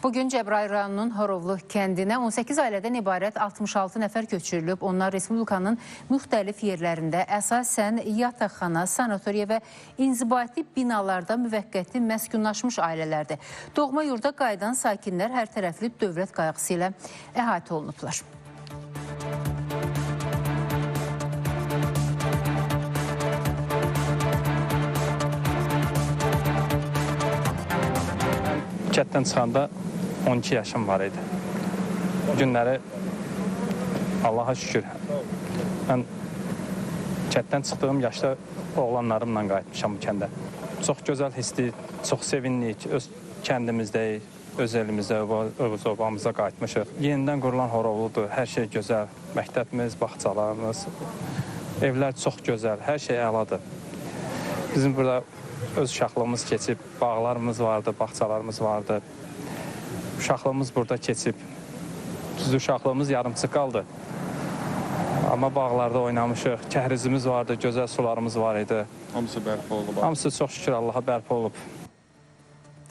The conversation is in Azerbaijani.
Bugün Cəbrayıl rayonunun Horovlu kəndinə 18 ailədən ibarət 66 nəfər köçürülüb. Onlar respublikanın müxtəlif yerlərində əsasən yataqxana, sanatoriya və inzibati binalarda müvəqqəti məskunlaşmış ailələrdir. Doğma yurda qayıdan sakinlər hər tərəfli dövlət qayğısı ilə əhatə olunublar. Kənddən çıxanda 12 yaşım var idi. Bu günləri Allaha şükür. Mən kənddən çıxdığım yaşda oğlanlarımla qayıtmışam bu kəndə. Çox gözəl hissdir, çox sevindik. Öz kəndimizdəyik, öz elimizə, öz obamıza qayıtmışıq. Yenidən qurulan Horovludur. Hər şey gözəl. Məktəbimiz, bağçalarımız, evlər çox gözəl. Hər şey əladır. Bizim burada öz uşaqlığımız keçib, bağlarımız vardı, bağçalarımız vardı. Uşaqlığımız burada keçib. Düzdür, uşaqlığımız yarımçıq qaldı. Amma bağlarda oynamışıq, kəhrizimiz vardı, gözəl sularımız var idi. Hamısı bərpa olub. Hamısı çox şükür Allaha bərpa olub.